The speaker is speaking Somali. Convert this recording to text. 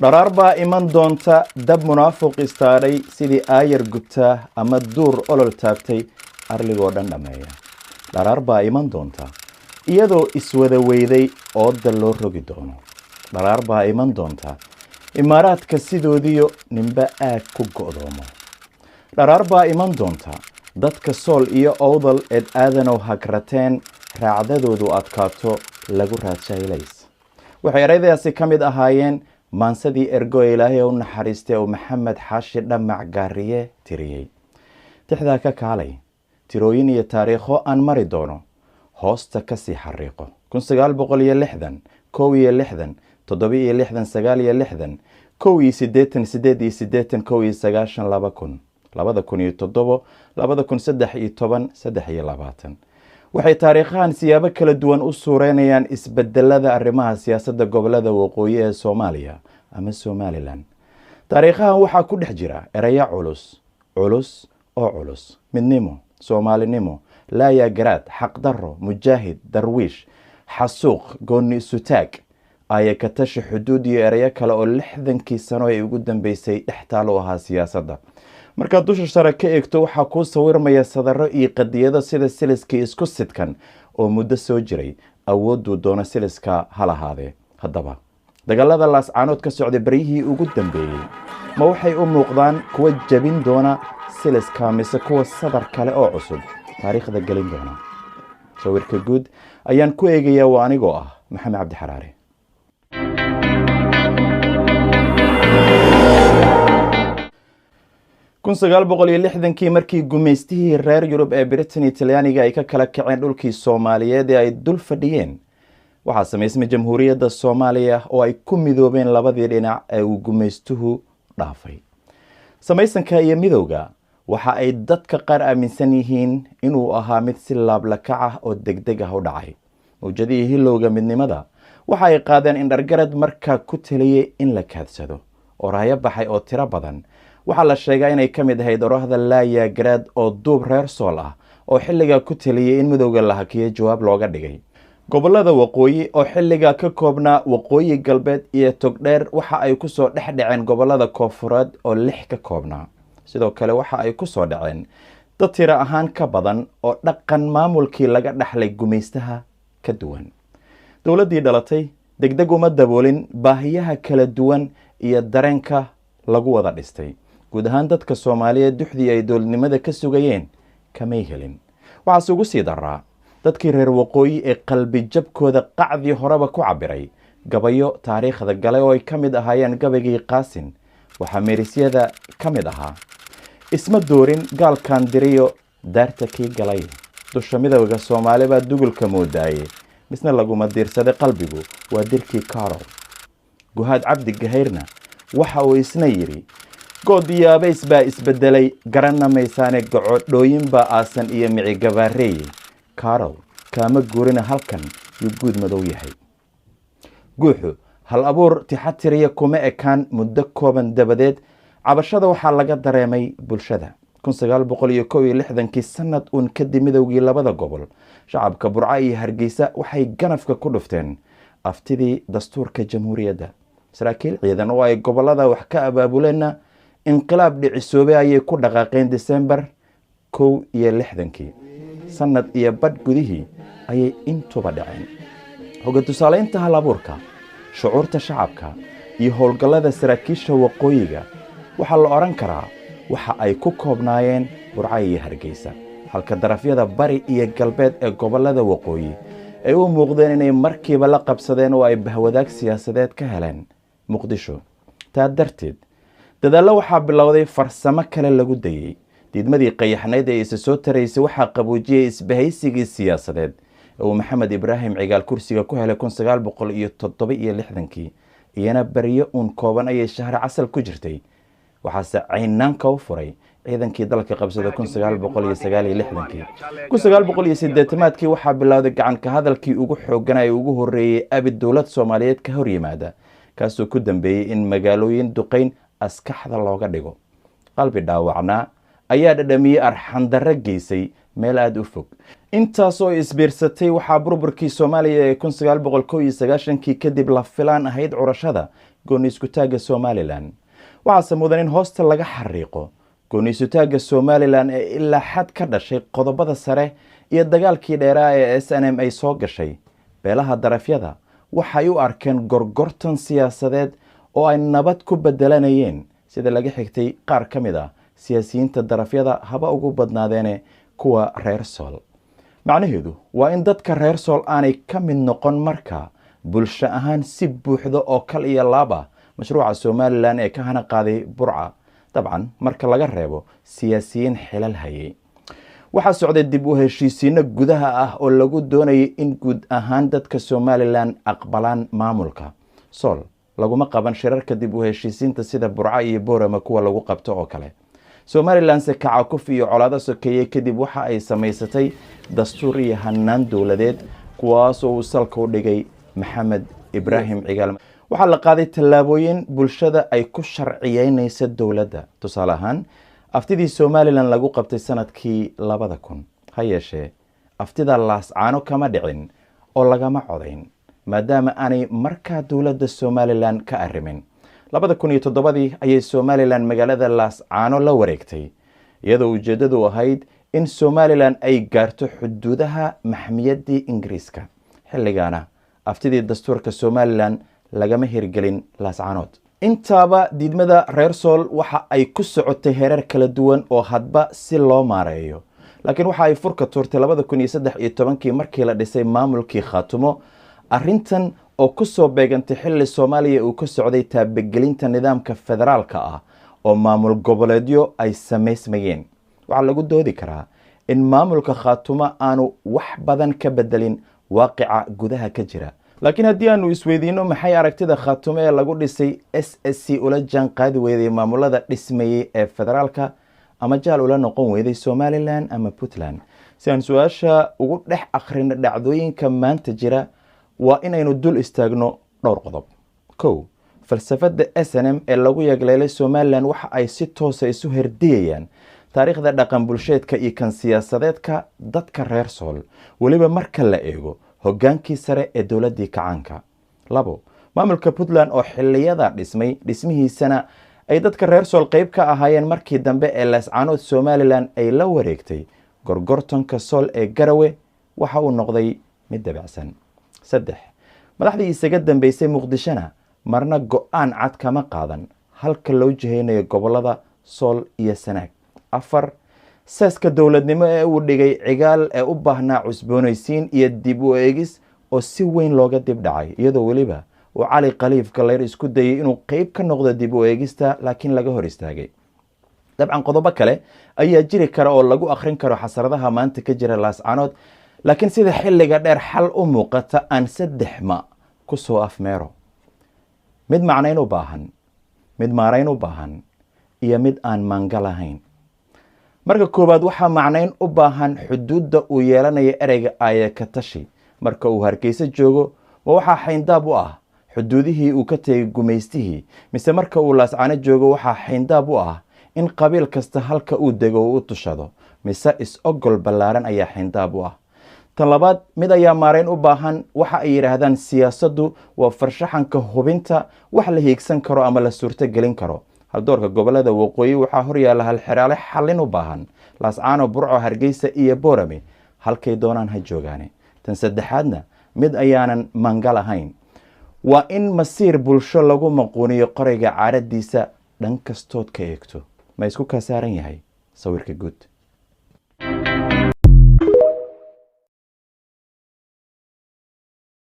Dharaar baa iman doonta dab munaafuq istaadhay, sidii aayar gubtaa ama duur olol taabtay, arligoo dhan dhammeeya. Dharaar baa iman doonta iyadoo iswada weyday ooda loo rogi doono. Dharaar baa iman doonta Imaaraadka sidoodiyo ninba aag ku go'doomo. Dharaar baa iman doonta dadka Sool iyo Owdal eed Aadanow hagrateen, raacdadoodu adkaato, lagu raadshaylays. Waxay eraydaasi ka mid ahaayeen maansadii Ergo ee Ilaahay u naxariistay uu Maxamed Xaashi Dhamac Gaariye tiriyey. Tixdaa ka kaalay tirooyin iyo taariikho aan mari doono, hoosta kasii xariiqo: 1960, 61, 67, 69, 81, 88, 91, 2000, 2007, 2013, 23. Waxay taariikhahan siyaabo kala duwan u suureynayaan isbedelada arrimaha siyaasadda gobolada waqooyi ee Soomaaliya ama Somaliland. Taariikhahan waxaa ku dhex jira ereyo culus, culus oo culus: midnimo, soomaalinimo, laaya garaad, xaqdarro, mujaahid, darwiish, xasuuq, gooni isutaag, aayakatashi, xuduud iyo ereyo kale oo 60kii sano ee ugu dambeysay dhextaal u ahaa siyaasadda. Markaad dusha sare ka eegto, waxaa kuu sawirmaya sadaro iyo qadiyado sida siliskii isku sidkan oo muddo soo jiray, awoodduu doono siliska ha lahaadee. Haddaba, dagaalada Laascaanood ka socday baryihii ugu dambeeyey ma waxay u muuqdaan kuwa jebin doona siliska, mise kuwa sadar kale oo cusub taariikhda gelin doona? Sawirka guud ayaan ku eegayaa. Waa anigoo ah Maxamed Cabdi Xaraare. 1960kii, markii gumaystihii reer Yurub ee Britain iyo Talyaaniga ay ka kala kaceen dhulkii Soomaaliyeed ee ay dul fadhiyeen, waxaa samaysmay Jamhuuriyadda Soomaaliya oo ay ku midoobeen labadii dhinac ee uu gumaystuhu dhaafay. Samaysanka iyo midowga waxa ay dadka qaar aaminsan yihiin inuu ahaa mid si laablakac ah oo degdeg ah u dhacay. Mawjadihii hilowga midnimada waxa ay qaadeen indhargarad markaa ku taliyey in la kaadsado. Oraayo baxay oo tiro badan waxaa la sheegaa inay ka mid ahayd orahda laaya garaad oo duub reer Sool ah oo xilligaa ku taliyey in midowga la hakiyo jawaab looga dhigay. Gobolada waqooyi oo xilligaa ka koobnaa Waqooyi Galbeed iyo Togdheer waxa ay kusoo dhex dhaceen gobolada koonfureed oo lix ka koobnaa. Sidoo kale waxa ay kusoo dhaceen dad tiro ahaan ka badan oo dhaqan maamulkii laga dhaxlay gumaystaha ka duwan. Dowladdii dhalatay degdeg uma daboolin baahiyaha kala duwan iyo dareenka lagu wada dhistay. Guud ahaan dadka Soomaaliyeed duxdii ay dowladnimada ka sugayeen kamay helin. Waxaase ugu sii daraa dadkii reer waqooyi ee qalbi jabkooda qacdii horeba ku cabiray gabayo taariikhda galay oo ay ka mid ahaayeen gabaygii Qaasin. Waxaa meerisyada ka mid ahaa: "Isma doorin gaalkan diriyo daarta kii galay, dusha midowga Soomaali baa dugulka moodaaye, misna laguma diirsaday qalbigu waa dirkii Carol." Guhaad Cabdi Gahayrna waxa uu isna yidhi: "Good iyo abays baa isbedelay, garanna maysaane, gocodhooyin baa aasan iyo micigabaareeye, Carol kaama guurina halkan yuu guud madow yahay." Guuxu hal abuur tixatiriya kuma ekaan. Muddo kooban dabadeed cabashada waxaa laga dareemay bulshada. 1961kii, sanad uun kadib midowgii labada gobol, shacabka Burco iyo Hargeysa waxay ganafka ku dhufteen aftidii dastuurka jamhuuriyadda. Saraakiil ciidan oo ay gobolada wax ka abaabuleenna inqilaab dhicisoobay ayay ku dhaqaaqeen Disembar 61kii. Sanad iyo badh gudihii ayay intuba dhaceen. Hoga tusaaleynta hal abuurka, shucuurta shacabka iyo howlgallada saraakiisha waqooyiga waxaa la odhan karaa waxa ay ku koobnaayeen Burco iyo Hargeysa, halka darafyada bari iyo galbeed ee gobollada waqooyi ay u muuqdeen inay markiiba la qabsadeen oo ay bahwadaag siyaasadeed ka heleen Muqdisho. Taa darteed dadaallo waxaa bilowday farsamo kale lagu dayey. Diidmadii qayaxnayd ee isa soo taraysay waxaa qaboojiyey isbahaysigii siyaasadeed ee uu Maxamed Ibraahim Cigaal kursiga ku helay 1967kii. Iyana baryo uun kooban ayay shahre casal ku jirtay. Waxaase caynaanka u furay ciidankii dalka qabsada 1969kii. 1980aadkii waxaa bilowday gacanka hadalkii ugu xooganaa ee ugu horreeyey abid dowlad Soomaaliyeed ka hor yimaada, kaasoo ku dambeeyey in magaalooyin duqayn askaxda looga dhigo. Qalbi dhaawacnaa ayaa dhadhamiyey arxandarro geysay meel aada u fog. Intaasoo isbiirsatay waxaa burburkii Soomaaliya ee 1991kii kadib la filaan ahayd curashada Gooni iskutaagga Somalilan. Waxaase mudan in hoosta laga xariiqo gooni isutaagga Somalilan ee ilaa xad ka dhashay qodobada sare iyo dagaalkii dheeraa ee SNM ay soo gashay, beelaha darafyada waxay u arkeen gorgortan siyaasadeed oo ay nabad ku bedelanayeen, sida laga xigtay qaar ka mid ah siyaasiyiinta darafyada, haba ugu badnaadeene kuwa reer Sool. Macnaheedu waa in dadka reer Sool aanay ka mid noqon marka bulsho ahaan si buuxda oo kal iyo laab ah mashruuca Somalilan ee ka hana qaaday Burca, dabcan marka laga reebo siyaasiyiin xilal hayay. Waxaa socday dib u heshiisiino gudaha ah oo lagu doonayay in guud ahaan dadka Somalilan aqbalaan maamulka Sool. Laguma qaban shirarka dib u heshiisiinta sida Burco iyo Boorama kuwa lagu qabto oo kale. Somalilan se kacakuf iyo colaado sokeeyey kadib waxa ay samaysatay dastuur iyo hanaan dowladeed, kuwaas oo uu salka u dhigay Maxamed Ibraahim Cigaal. Waxaa la qaaday tallaabooyin bulshada ay ku sharciyeynaysa dowladda, tusaale ahaan aftidii Somalilan lagu qabtay sanadkii 2000. Ha yeeshee aftida Laascaano kama dhicin oo lagama codayn, maadaama aanay markaa dowladda Somalilan ka arrimin. 2007dii ayay Somalilan magaalada Laascaano la wareegtay, iyadoo ujeeddadu ahayd in Somalilan ay gaarto xuduudaha maxmiyaddii Ingiriiska. Xilligaana aftidii dastuurka Somalilan lagama hirgelin Laascaanood. Intaaba diidmada reer Sool waxa ay ku socotay hereer kala duwan oo hadba si loo maareeyo, laakiin waxa ay furka tuurtay 2013kii markii la dhisay maamulkii Khaatumo. Arrintan oo ku soo beegantay xilli Soomaaliya uu ka socday taabagelinta nidaamka federaalka ah oo maamul goboleedyo ay samaysmayeen, waxaa lagu doodi karaa in maamulka Khaatumo aanu wax badan ka bedelin waaqica gudaha ka jira. Laakiin haddii aanu isweydiino maxay aragtida Khaatumo ee lagu dhisay SSC ula jaan qaadi weyday maamulada dhismayey ee federaalka, ama jaal ula noqon weyday Somalilan ama Puntland? Si aan su-aasha ugu dhex akhrino dhacdooyinka maanta jira, waa inaynu dul istaagno dhowr qodob. Kow, falsafadda SNM ee lagu yagleelay Somalilan waxa ay si toosa isu herdiyayaan taariikhda dhaqan bulsheedka iyo kan siyaasadeedka dadka reer Sool, weliba marka la eego hoggaankii sare ee dowladdii kacaanka. Labo, maamulka Puntland oo xiliyada dhismay dhismihiisana ay dadka reer Sool qeyb ka ahaayeen, markii dambe ee Laascaanood Somalilan ay la wareegtay, gorgortonka Sool ee Garawe waxa uu noqday mid dabacsan. Saddex, madaxdii isaga dambeysay Muqdishona marna go-aan cad kama qaadan halka loo jihaynayo gobollada Sool iyo Sanaag. Afar, seeska dowladnimo ee uu dhigay Cigaal ee u baahnaa cusboonaysiin iyo dib u eegis oo si weyn looga dib dhacay, iyadoo weliba uu Cali Khaliif Galeyr isku dayay inuu qeyb ka noqdo dib u eegista, laakiin laga hor istaagay. Dabcan qodobo kale ayaa jiri kara oo lagu akhrin karo xasaradaha maanta ka jira Laascaanood, laakiin sida xilliga dheer xal u muuqata aan saddex ma ku soo afmeero: mid macnayn u baahan, mid maarayn u baahan iyo mid aan maanga lahayn. Marka koowaad, waxaa macnayn u baahan xuduudda uu yeelanayo ereyga aayakatashi. Marka uu Hargeysa joogo, ma waxaa xayndaab u ah xuduudihii uu ka tegay gumaystihii, mise marka uu Laascaano joogo waxaa xayndaab u ah in qabiil kasta halka uu dego uu u tushado, mise is-ogol ballaaran ayaa xayndaab u ah? Tan labaad, mid ayaa maarayn u baahan. Waxa ay yidhaahdaan siyaasaddu waa farshaxanka hubinta wax la hiigsan karo ama la suurto gelin karo. Haldoorka gobolada waqooyi waxaa horyaalla halxiraale xallin u baahan: Laascaano, Burco, Hargeysa iyo Boorame halkay doonaan ha joogaane. Tan saddexaadna, mid ayaanan manga lahayn: waa in masiir bulsho lagu maquuniyo qorayga caadadiisa dhan kastood ka eegto. Ma isku kaa saaran yahay sawirka guud?